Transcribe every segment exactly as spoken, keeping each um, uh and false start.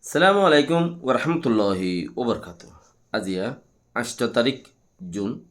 Assalamu alaikum warahmatulláhi wabarakátuhu. Aziya añctho tarík Jun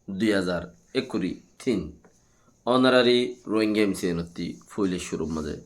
dui házar ekkuri tin. Ónorari Rohingya M C N ottú foila cúrur mazé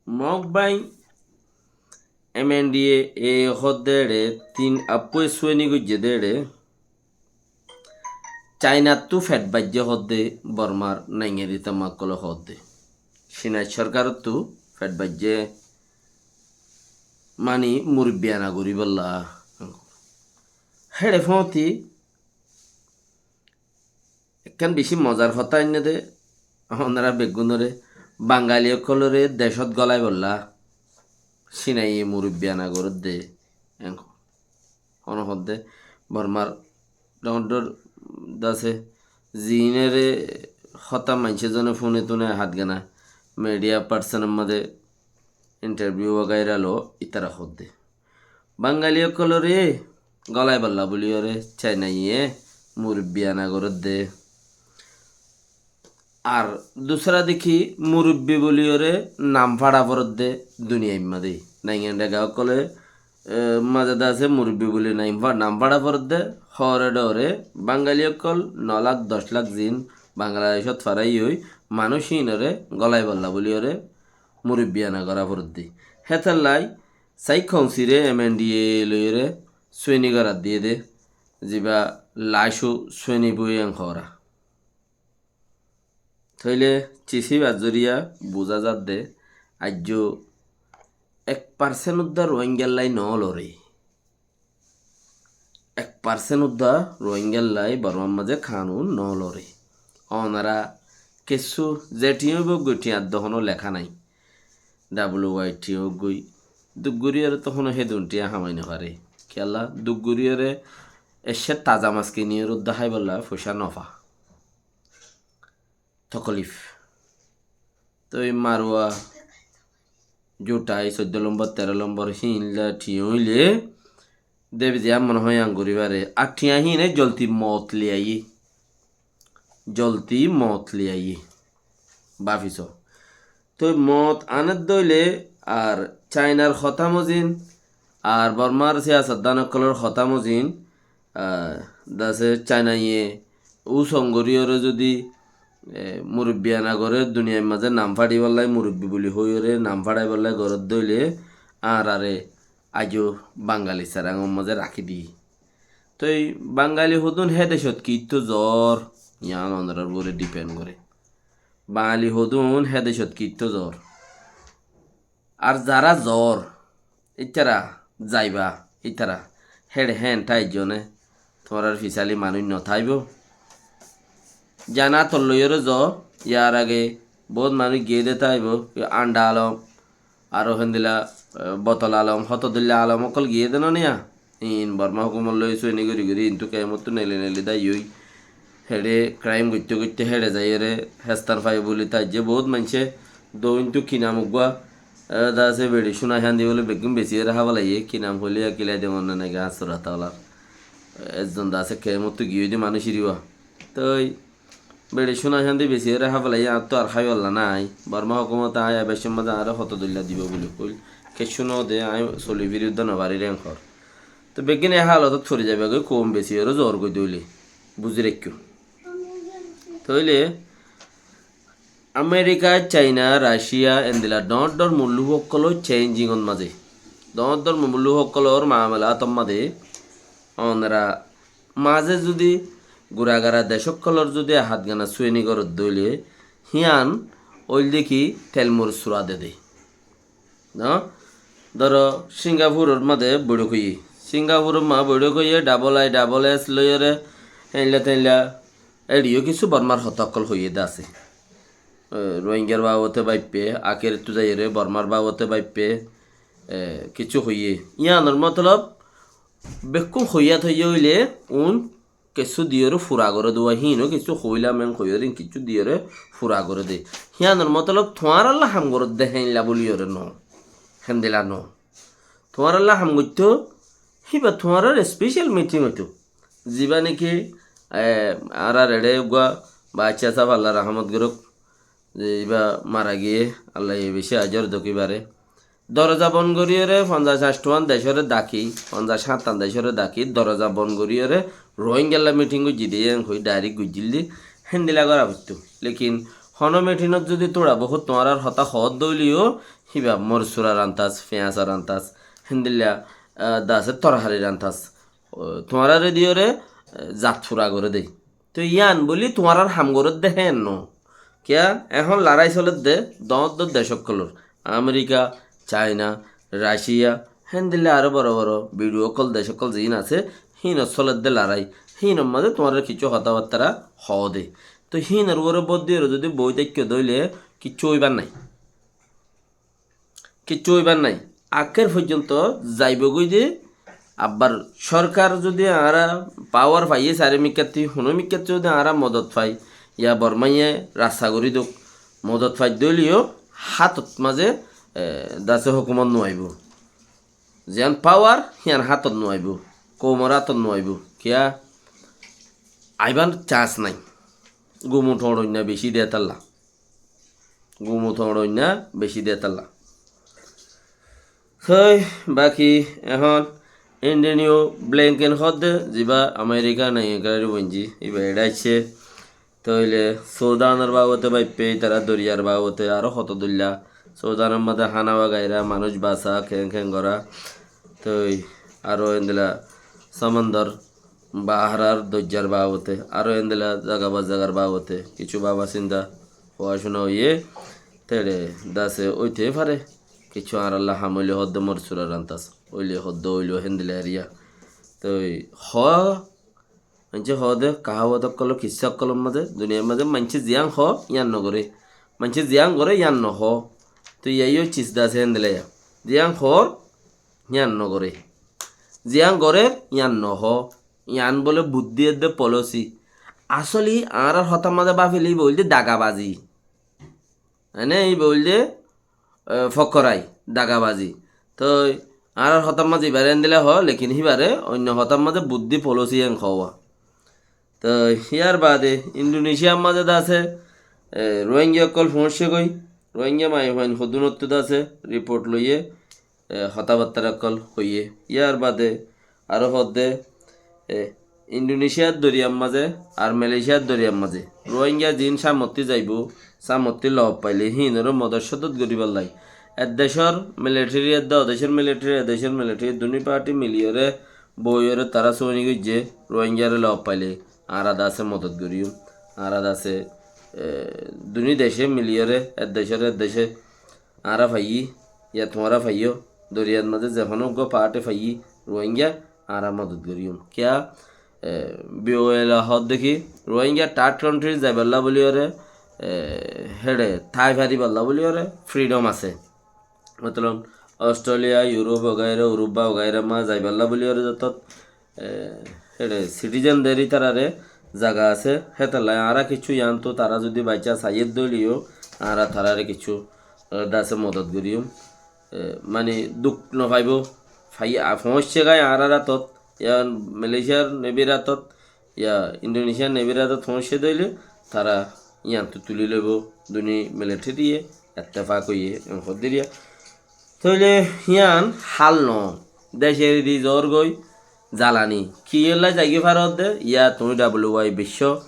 Mog bái M N D A e hoódde eçé tin appúe sueni goijjé dé eçé Cainattú feth baijjé hoódde, Bormar nainga ditamma ókkole hoódde. Cinai sorkarottú feth baijjé mani murubbiana goríbolla. Héçe fóti ekkán bicí mozar hotá ainné dé, ónora beggúnoré Bangali ókkoloré decót gólaibolla Cinaiye murubbiana gorédde. Enko Hono hoódde Bormar dhoóñr dhoóñr dase ziínoré hotá maincé zone fúne tune hátgana media parsonor mazé intarviu wagaira lo ítara hoódde. Bangali ókkoloré gólaibolla bóliyoré Cainaye murubbiana gorédde. Ar dusra deki murubbi bóliyoré nam faça foredde duniyair mazé. Naingan dhega ókkole, e, mazé de asé murubbi bóli nam fa-, nam faça foredde, hoore dhoore Bangali ókkol no lak doc lak zin Bangladecót faraiyói manúic híinoré gólaibolla bóliyoré murubbiana gorá foredde. Hétolla sai kounsiré M N D A loiyoré sueni gorát diyé dé, ziba lacú sueni boi en hoóra. Tóile cis íbar zoriya buzá zadde, aijjó ek parsent uddá Ruáinggallái noó loré. Ek parsent uddá Ruáinggallái Bormar mazé kanun noó loré. Onora kessú ze thiañ óibo, goi thiañr dé honó leká nái. Double Y thiañ óigoi. Duk goríyoré toó honó hédun thiañ hamai nofaré. Kiyólla duk goríyoré eccé taza mas kiniyoré uddá háibolla foicá nofá. Tokolif. Toi Marwa, Jutai, soiddó lombor, teró lombor, híinlla thiañ óile dé bizi ammon hoiyan goríbaré. Ar thiañ híine zolti moot liaiyé. Zolti moot liaiyé. Báfiso. Toi moot anédde óile ar Cainar hotá mozin, ar Bormar siyasatdan ókkolor hotá mozin, ah, dase Cainaye usong goríyoré zodi, eh, murubbiana goré, duniyair mazé nam façibállai murubbi buli hoiyoré nam façaibállai gorédde óile añáráre aijjó Bangali serangor mazé rakí diyé. Toi Bangali hodún hé decót kittó zoór, yián onorar uore dipend goré. Bangali hodún hé decót kittó zoór. Ar zará zoór, ítara zaiba, ítara héçe héen tháijjone, tuáñrar fisali manúic notáibo. Zan átor loiyóre zoó, yar age boóut manúic giyé dé táibo, Anda Alom, aró héndilla, eh, Botol Alom, hoto dóilla Alom ókkol giyé dé noó niya. Iín Borma hókumot loi sueni gorí gorí iíntú keémottú neli neli dáiyoi. Héçe kraim goitté goitté héçe zaiyóre héstan faibo buli táijje. Boóut maincé dóintu ki nam uggúa, eh, de asé beçi cúna hían di bóli beggún besiyóre háfalaiyé. Ki nam hoilé ya kilai de mone nai gañs sura talar. Eh, ezzon de asé keémottú giyói de manúic iriwa. Toi beçi cúna hían di besiyóre háfalaiyé, añáttu ar háibolla nái. Borma hókumote aññí aibár cómot añáre hoto dóilla dibo buli hoil. Keccú noó de, aññí soli firi uddá nofarir en hoór. Toi beggín e hálotot fori zaibagói koum besiyóre zoór goi dóile. Buzí raikkó. Tóile Amerika, Caina, Racia endilla dhoóñr dhoóñr mulluk ókkolór chéinjingot mazé, dhoóñr dhoóñr mulluk ókkolór maamelaátot mazé onora mazé zudi guragara dec ókkolór zudi hátgana sueni goródde óile hían óilde ki telmur sura dede. No? Dóro, Singapuror mazé boiçók óiye. Singapuror mazé boiçók óiye, dabol ai, dabol es loiyóre, héinla téinla, éçiyó kissú Bormar hotá ókkol hoiyé de asé. E, Rohingyar babote báippe, akérettu zaiyóre Bormar babote báippe, e, kissú hoiyé. Yíanor motolob, bekkún hoiyá toiyé óile, un kessú diyóre fura goré dé, híinou kessú hoóilam en hoiyóre, kessú diyóre fura goré dé. Híanor motolob tuáñralla ham goródde héinla bóliyoré noó, héndila noó. Tuáñralla ham goittó, híba tuáñrar especial miting óito. Ziba néki, e, añárar eçé uggúa baiccá sáf, Alla rahámot gorók, ze íba mara giyé, Allaye beci ajor dok íbare. Doroza bon goríyore fonzaic añcthuán decóre daki, fonzaic háñttan decóre daki, doroza bon goríyore Rohingyalla miting goijjé de yían hoi dairek goijjíl de, héndilla gora foittó. Lekin hono mitingot zodi tuñra bohút tuáñrar hotá hoódde óileyo, híba morsura rantas, feñasa rantas, héndilla, ah, dase torhari rantas. Ó, tuáñrare diyore, eh, zat fura goré de. Toi yían buli tuáñrar ham gorédde héen no. Kiyá, ehón larái solédde doóñr doóñr dec ókkolor. Amerika, Caina, Raciya, héndilla aró boro boro biçu ókkol dec ókkol ziín asé, híinor solédde larái. Híinor mazé tuáñrar kiccú hotábattára hoó de. Toi híinor uore bóddi ore zodi boói táikko de óile kiccú óibar nái. Kiccú óibar nái. Akér foijjonto zaibogói de, abbar sorkar zodi añára pawar faiyé sairó mikkátti, honó mikkátti zodi añára modot fai, ya Bormaye rasta gorí dók, modot faidde óileyo hátot mazé, e, dase hókumot no aibó. Ziyán pawar, híyan hátot no aibó. Koumor hátot no aibó. Kiyá? Aibar cans nái. Gumu thoñçoinna beci de tálla. Gumu thoñçoinna beci de tálla. Sói, baki ehón Antonio Blinken hoódde, ziba Amerika naiyokari bonji, íba eçé aiccé. Tóile Sudanor babote baiffé, tará doriyar babote aró hoto dóilla. Sudanor mazé hána bagaira, manúic basa, keén keén gora. Toi aró endilla samandar baharar doijjar babote, aró endilla zaga ba zagar babote kiccú baba sinta hoóa cúna óiye, teçe dase óite fare. Kiccú añáralla ham óile hoódde morsura rantas, óile hoódde óilo héndilla eriya. Toi hoó, maincé hoóde kahawot ókkolor, kissá ókkolor mazé, duniyair mazé maincé ziyán hoó, yían nogoré. Maincé ziyán goré, yían nohoó. Toi yían yó cis dase héndilla ya. Ziyán hoór, yían nogoré. Ziyán gorér, yían nohoó. Yián bóle buddí edde polósi. Asóli añárar hotár mazé báfile íba óilde dagabazi. Ene íba óilde, e, fokkorai, dagabazi. Toi añárar hotár mazé íbare endilla hoó, lekin híbare oinno hotár mazé buddí polósi en hoówa. Toi yar baade Indonesia mazé de asé, e, Rohingya ókkol foóñiccé goi, Rohingya maiyafuain hodúnottu de asé, report loiyé, e, hotábattára ókkol hoiyé. Yar baade aró hoódde, e, Indonesiar doriyar mazé ar Malaysiar doriyar mazé Rohingya ziín sámottí zaibou, sámottí lof faile híinoré modot códot goríballái. Ek decór militeri, edde o decór militeri, e decór militeri, duní parti miliyóre, boiyóre tará sóini goijjé, Rohingyare lof faile añára de asé modot goríyum. Añára de asé, e, duní decé miliyóre, ek decóre ek decé añára faiyí, ya tuáñra faiyó, doriyar mazé ze honó uggúa paáte faiyí, Rohingya, añára modot goríyum. Kiyá, e, B O L hoódde ki, Rohingya third country zaiballá bóliyoré, e, héçe tái fariballá bóliyoré freedom asé. Motolom, Australia, Europe ogaira, Uruba ogaira ma zaiballá bóliyoré zotot e, héçe citizen der ítararé zaga asé, hétallá añára kiccú yiántu tará zudi baiccá saiyé dóileyó, añára taráre kiccú, e, de asé modot goríyum. E, mani duk nofaibóu, fai-, a, foóñiccé gái añárar átot, ya Malaysiar nebir átot, ya Indonesiar nebir átot foóñiccé dóile, tará yiántu tulí loibóu, duní militariye, ettefak óiye, en hoddíriya. Tóile yián hál noó. Dec eri di zoórgoi zalani. Kiyólla zaigói faródde? Ya tuñí W I bicco,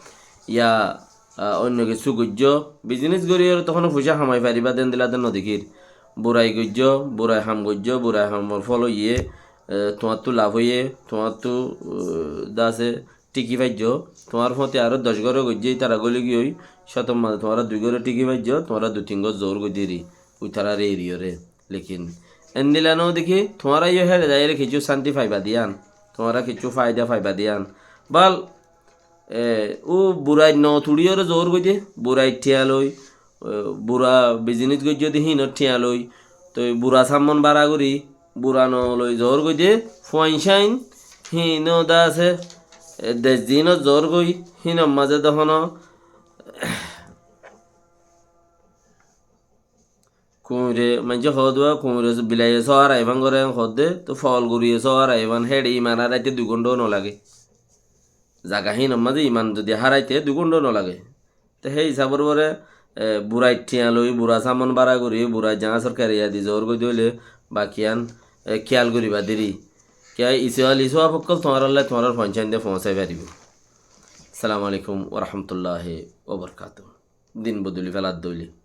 ya, a, oinno kessú goijjó. Bizinis goríyoré tohóno fuicá hamai faribá de endilla de nodekír. Burai goijjó, burai ham goijjó, burai hamor fól óiye, e, tuáñttu laf óiye, tuáñttu, e, de asé thíki faijjó, tuáñr fúañti aró doc góre goijjé, ítara góli giyói, cótor mazé tuáñra dui góre thíki faijjó, tuáñra dui tin gór zoór goi deri, uitarare eriyoré. Lekin endilla no dekí, tuáñra yó héçe zaiyóre kiccú cánti faiba de yián, tuáñra kiccú faida faiba de yián. Bal, e, u burai no tuçiyóre zoór goi de, burai thiañ loi, e, bura bizinis goijjó de híinor thiañ loi, toi bura sammon bara gorí, bura no loi zoór goi de, fuain cáin, híino de asé, e, dec ziínot zoór goi, híinor mazé de honó, kuñire, maincé hoódde, kuñire bilaiye sóara iban goré en hoódde, to fol guriye sóara iban héçe iman háraite dui gónthao nolage. Zaga híinor mazé iman zudi háraite dui gónthao nolage. Te hé hísabor uore e, burai thiañ loi, bura saman bára gorí, burai zañá sorkari yadi zor goi dóile, bakiyan, e, kiyal goríba deri. Kiyá isual isuwa fokkol tuáñrallá tuáñrar foñsainde foñsai faribó. Assalamu alaikum wa rahmatullahi wa barakatuhu. Din bodoli felar dóile.